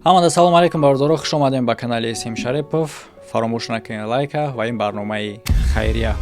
Ҳамада салом алейкум, бародаро, хуш омадем ба канали Сим Шарипов. Фаромӯш накунед лайка ва ин барномаи хайрия.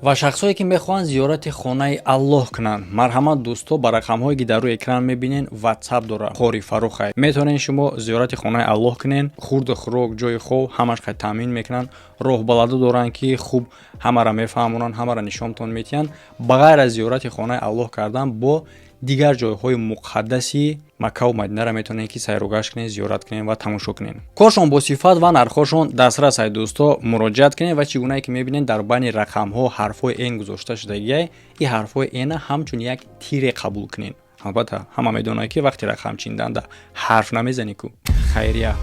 Ва шахсое, ки мехоҳанд зиёрати хонаи Аллоҳ кунанд, марҳамат, дӯсто, ба рақамҳое, ки дар рӯи экран мебинен, ватсап дорад Қори Фаррухай. Метавонед шумо зиёрати хонаи Аллоҳ кунен. Хурду хӯрок, ҷои хоб ҳамаш қай таъмин мекунанд. Роҳбаладо доранд, ки хуб ҳамаро мефаҳмонанд, ҳамаро нишонтон метиҳанд. Ба ғайр аз зиёрати хонаи Аллоҳ кардан, бо дигар ҷойҳои муқаддаси Маккаву Мадинаро метавонед, ки сайругашт кунед, зиёрат кунед ва тамошо кунед. Коршон бо сифат ва нархҳошон дастрас ай, дӯсто, муроҷиат кунед. Ва чӣ гунае ки мебинед, дар байни рақамҳо ҳарфҳои Н гузошта шудагиай. Ин ҳарфҳои Н ҳамчун як тире қабул кунед. Албатта, ҳама медонад, ки вақти рақам чинданда ҳарф намезанӣ ку. Хайрия.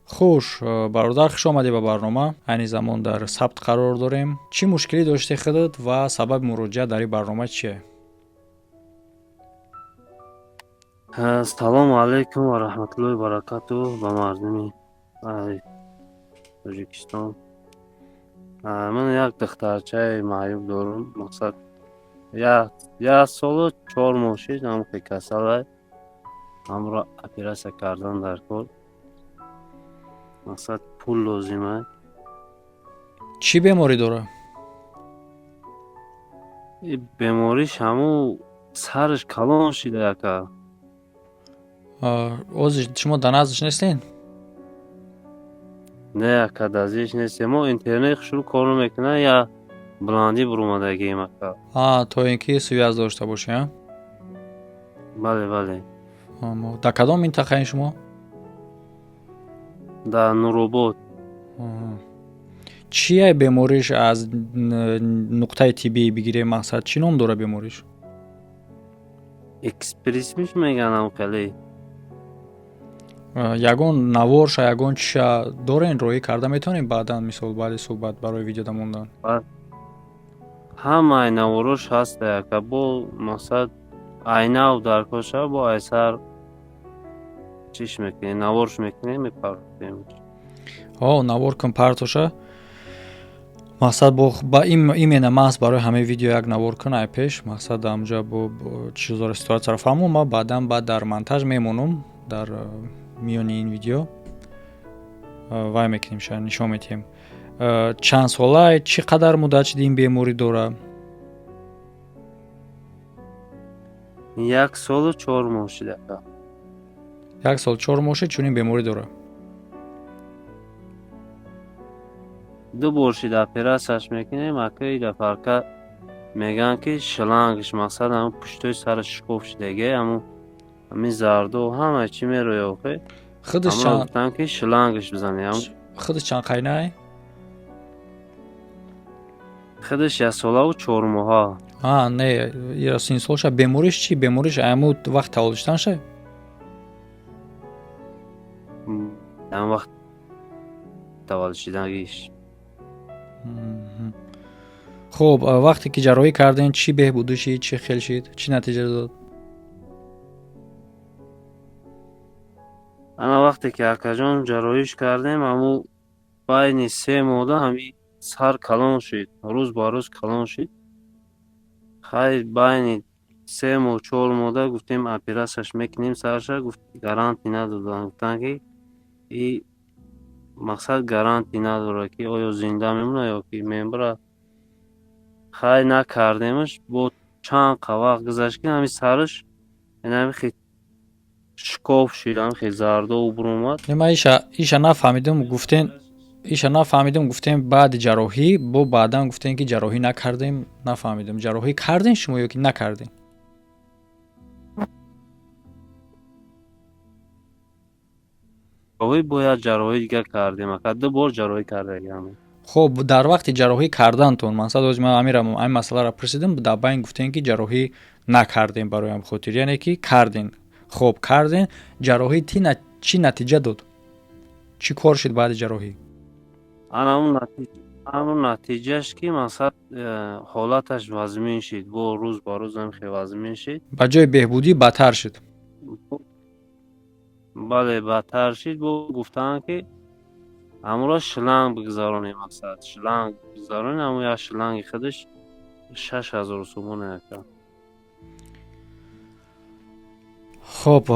Хуш, бародар, хуш омадӣ ба барнома. Айни замон дар сабт қарор дорем. Чӣ мушкилӣ дошти худат ва сабаби муроҷиат дар ин барнома чие? Салому алайкум ва раҳматуллоҳи баракату ба мардуми Тоҷикистон. Ман як духтарчаи маъюб дорам. Мақсад, як солу 4 моҳ шид, ҳамхе касалай. Ҳамро оператсия кардан дар кор. Мақсад, пул лозима. Чӣ беморӣ дорад? Бемориш ҳаму сараш калон шида, яка. Ҳозир шумо дар наздаш нестен? Не, ака, наздиш нестем. Мо интернет шурӯъ кор намекунад, я баландӣ буромадагием, ака. То ин ки связь дошта бошӣ, а? Бале, бале. Дар кадом минтақаи шумо? Дар Нуробод. Чия бемориш, аз нуқтаи тиббӣ бигирем, мақсад, чӣ ном дорад бемориш? Экспрессмиш меганам хеле. Ягон наворша, ягон чиша дорен, роҳӣ карда метавонем баъдан, мисол, баъди суҳбат барои видеода мондан? Ҳамаи наворош ҳаста, яка. Бо мақсад, айнав дар коша бо айсар чиш мекунем, наворш мекунем, мепартем. О, навор кун, партоша. Мақсад, ба именно маҳз барои ҳамаи видео як навор кун ай пеш. Мақсад, амҷа бо чизоро, ситуатсияро фаҳмом, ма баъдан баъд дар монтаж мемонам. Дар миёни ин видео вай мекунем, ша нишон медиҳем. Чанд сола, чӣ қадар муддат шуд ин беморӣ дорад? 1 солу 4 моҳ шуд, ака. 1 сол 4 моҳ шуд чунин беморӣ дорад? Ду бор шид оператсияш мекунем, ака. И дафъа мегӯянд, ки шлангш, мақсад, ҳамн пуштои сараш шикоф шидаги, ҳамн ҳамин зардо ҳама чӣ мерояд охе. Худаш гуфтанд, ки шлангш бизанем. Худаш чанд қайнай? Худаш 1 солаву 4 моҳа. А, не, ира синсолша. Бемориш чӣ? Бемориш ҳамун вақт таваллуд шуданша? Ҳамн вақт таваллуд шудагиш. Хуб, вақте ки ҷарроҳӣ кардем, чӣ беҳбудӣ шид, чӣ хел шид, чӣ натиҷа дод? Ана, вақте ки, акаҷон, ҷарроҳиш кардем, ҳамун байни 3 моҳда ҳамин сар калон шид, рӯз ба рӯз калон шид. Хайр, байни 3 моҳ, 4 моҳда гуфтем, оператсияш мекунем сарша. Гуфт, гарантӣ надоданд, гуфтанд, ки и мақсад, гарантӣ надорад, ки оё зинда мемонад ё ки мемирад. Хайр, накардемаш. Бо чанд қа вақт гузашт, ки ҳамин сараш инами шикоф шид, ҳамин зардо буромад. Ман иша нафаҳмидум. Гуфтен, иша нафаҳмидум. Гуфтем, баъди ҷарроҳӣ, бо баъдан гуфтем, ки ҷарроҳӣ накардем. Нафаҳмидум, ҷарроҳӣ кардем шумо ё ки накардем? Ҷарроҳӣ бояд, ҷарроҳӣ дигар кардем, ака. Ду бор ҷарроҳӣ кардагиам. Хуб, дар вақти ҷарроҳӣ кардантон, мақсад, ҳозир ман амира ҳамин масъаларо пурсидам. Дар байн гуфтем, ки ҷарроҳӣ накардем барои ҳам хотир, яъне ки кардем. Хуб, кардем ҷарроҳӣ, чӣ натиҷа дод, чӣ кор шуд баъди ҷарроҳӣ? Ҳамун натиҷаш, ки мақсад, ҳолаташ вазмин шид, бо рӯз ба рӯз ҳам хел вазмин шид. Ба ҷои беҳбудӣ бадтар шуд? Бале, бадтар шид. Бо гуфтанд, ки ҳамонро шланг бигзаронем, мақсад, шланг бигзаронем. Ҳамун як шланги худаш 6000 сомон, ака. Хоб,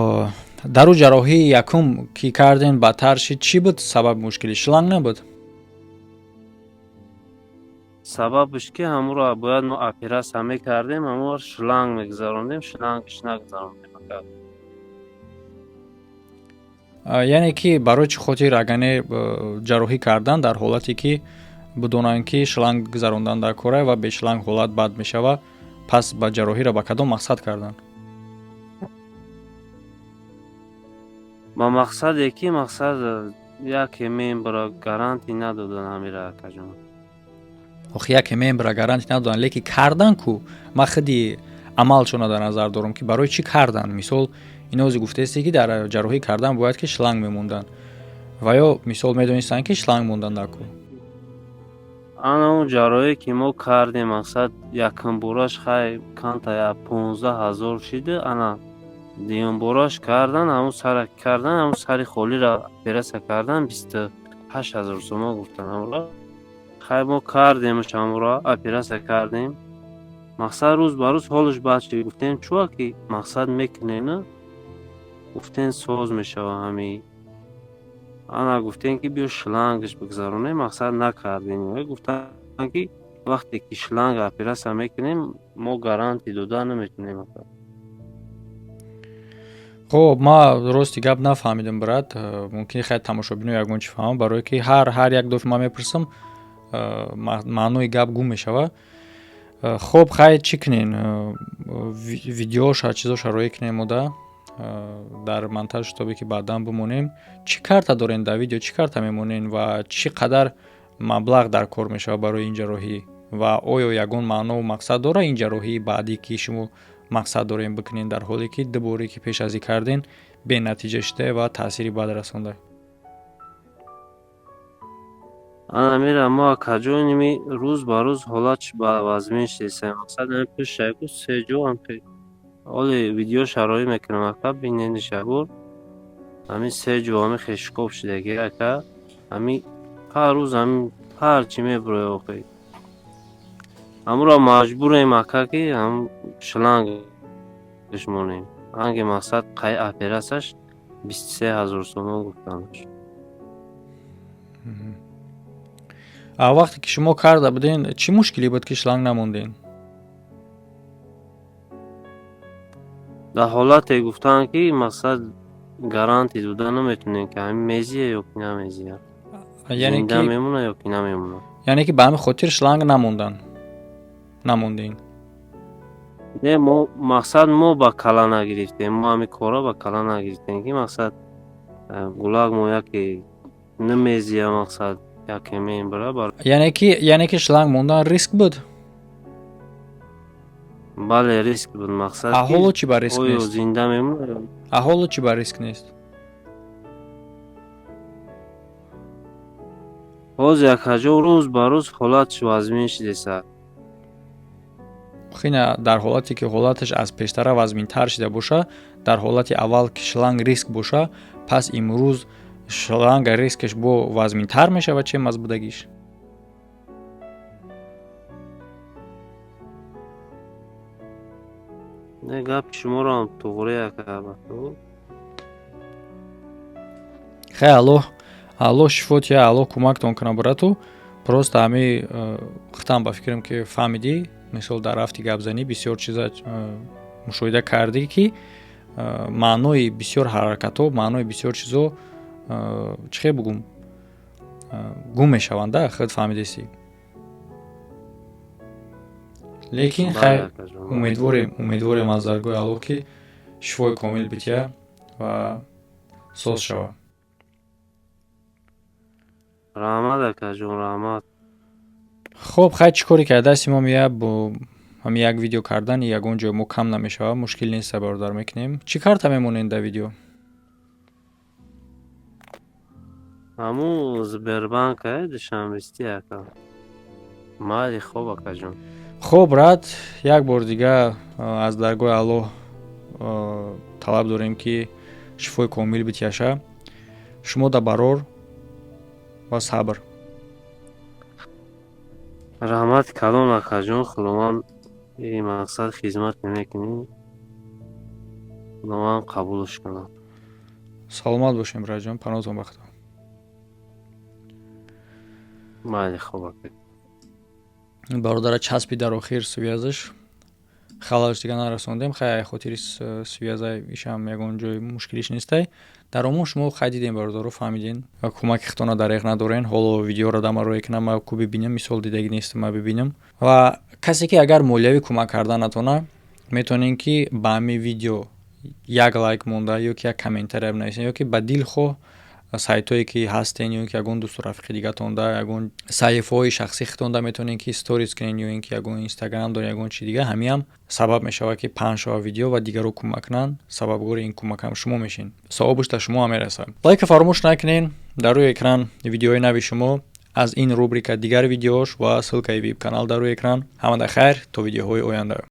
дару ҷарроҳии якум ки карден, бадтар шид. Чӣ буд сабаби мушкилӣ? Шланг набуд? Сабабш ки ҳамуро бояд мо оператсия мекардем, ҳамуро шланг мегузарондем, шлангш нагузарондем, ака. Яъне ки барои чӣ хотир агане ҷарроҳӣ кардан, дар ҳолате ки бидонанд, ки шланг гузарондан дар кора ва бе шланг ҳолат бад мешавад, пас ба ҷарроҳиро ба кадом мақсад карданд? Ба мақсаде ки мақсад яке мембра гарантӣ надодан ҳамира, акаҷон. Охи, яке мембра гарантӣ надоданд, лекин кардан ку. Ман худи амалшона дар назар дорам, ки барои чӣ кардан. Мисол, инози гуфтаесте, ки дар ҷарроҳӣ кардан бояд ки шланг мемонданд, ва ё мисол медонистанд, ки шланг мондан дар ку. Ана он ҷарроҳие ки мо кардем, мақсад якумбораш хай канта 15 000 шида, ана дуюмбораш кардан, ҳамун сара кардан, ҳамун сари холиро оператсия кардан, 28 000 сомон гуфтан ҳамуро. Хай, мо кардемш, ҳамуро оператсия кардем. Мақсад рӯз ба рӯз ҳолаш бад шуд. Гуфтем, чуа ки мақсад мекунена, гуфтен, соз мешава ҳами. Ана гуфтем, ки биё шлангаш бигзаронем, мақсад накардем. Гуфтанд, ки вақте ки шланг оператсия мекунем, мо гарантӣ дода наметунем, ака. Хоб, ма рости гап нафаҳмидам, брат. Мумкин хай тамошобино ягон чӣ фаҳмам, барое ки ҳар як дафъа ман мепурсам, маънои гап гум мешавад. Хоб, хай, чӣ кунен? Видеоша, чизоша роӣ кунем мода дар монтаж, шитобе ки баъдан бимонем. Чӣ карта дорен дар видео, чӣ карта мемонен ва чӣ қадар маблағ дар кор мешавад барои ин ҷарроҳӣ, ва оё ягон маънову мақсад дорад ин ҷарроҳии баъдӣ, ки шумо мақсад дорем бикунен, дар ҳоле ки ду боре ки пеш аз ин карден, бенатиҷа шуда ва таъсири бад расонда? Ана мира мо, акаҷоними, рӯз ба рӯз ҳолатш ба вазмин шудеса. Мақсад ами пушайку се ҷо ам ҳоли видео шароӣ мекунам, ака, бинениша бур. Ҳамин се ҷо ҳами хешкоб шудаги, ака. Ҳами ҳар рӯз ҳами ҳар чӣ мебурояд охи. Ҳамуро маҷбурем, ака, ки ҳам шлангш монем. Анги мақсад қай оператсияш 23 000 сомон гуфтанаш. А вақте ки шумо карда буден, чӣ мушкиле буд, ки шланг намонден? Дар ҳолате гуфтанд, ки мақсад гарантӣ дода наметунем, ки ҳамин мезия ё ки намезия. Яъне Зинда ки мемона ё ки намемона. Яъне ки ба ҳамин хотир шланг намондан, намондем? Не, мо мақсад мо ба кала нагирифтем, мо ҳамин корро ба кала нагирифтем, ки мақсад гулак мо яке намезия, мақсад яке мебара бар. Яъне ки шланг мондан риск буд? Бале, риск буд, мақсад А ки ҳоло чӣ ба риск оё нест? зинда мемона ё А ҳоло чӣ ба риск нест? Ҳозир, акаҷон, рӯз ба рӯз ҳолатш вазмин шудеса. Хина, дар ҳолате ки ҳолаташ аз пештара вазминтар шида боша, дар ҳолати аввал ки шланг риск боша, пас имрӯз шланга рискаш бо вазминтар мешавад, чем аз будагиш. Не, гапи шуморо ҳам туғри, ака. Хай, Аллоҳ, Аллоҳ шифо тия, Аллоҳ кӯмактон кунад, брату. Просто ҳами хитам ба фикрам, ки фаҳмидӣ. Мисол, дар рафти гапзанӣ бисёр чиза мушоҳида кардӣ, ки маънои бисёр ҳаракатҳо, маънои бисёр чизо, чӣ хел бугум, гум мешаванд, да, худ фаҳмидесӣ. Лекин хайр, умедворем аз даргоҳи Аллоҳ, ки шифои комил бития ва соз шавад. Раҳмат, акаҷон, раҳмат. Хоб, хай, чӣ коре ки аз дасти мо меяд, бо ҳамин як видео кардан ягон ҷой мо кам намешавад, мушкил нест, бародар, мекунем. Чӣ карта мемонед дар видео? Ҳамун Сбербанк душанбести, ака. Майли, хоб, акаҷон. Хоб, брат, як бор дига аз даргоҳи Аллоҳ талаб дорем, ки шифои комил битияша шумо да барор ва сабр. Раҳмати калон, акаҷон. Худованд, мақсад хизмат мекунем. Худованд қабулш кунад. Саломат бошем, братҷон, паноҳтон ба Худо. Майли, хоб, ака. Бародара часпи дар охир связаш халалш дига нарасондем. Хай, хотири связа ишам ягон ҷои мушкилиш нестай. Дар умум шумо хай дидем, бародаро, фаҳмиден, кӯмаки худтона дареғ надорен. Ҳоло видеоро дама рӯе кунам, ма ку бибинем, мисол дидаги нестам, ма бибинем. Ва касе ки агар молиявӣ кӯмак карда натона, метавонем ки ба ҳамин видео як лайк монда ё ки як комментария бинависем, ё ки ба дилхоҳ сайтҳое ки ҳастен, ё ин ки ягон дӯсту рафиқи дигатонда, ягон саҳифаҳои шахсии худтонда метавонед ки сторис кунед, ё ин ки ягон инстаграм доред, ягон чи дига. Ҳамиам сабаб мешавад, ки паҳн шавад видео ва дигарро кӯмак кунанд. Сабабгори ин кӯмакам шумо мешин, савобаш дар шумо ҳам мерасад. Лайка фаромӯш накунед. Дар рӯи экран видеои нави шумо аз ин рубрика, дигар видеош ва ссылкаи вип канал дар рӯи экран. Ҳамада хайр, то видеоҳои оянда.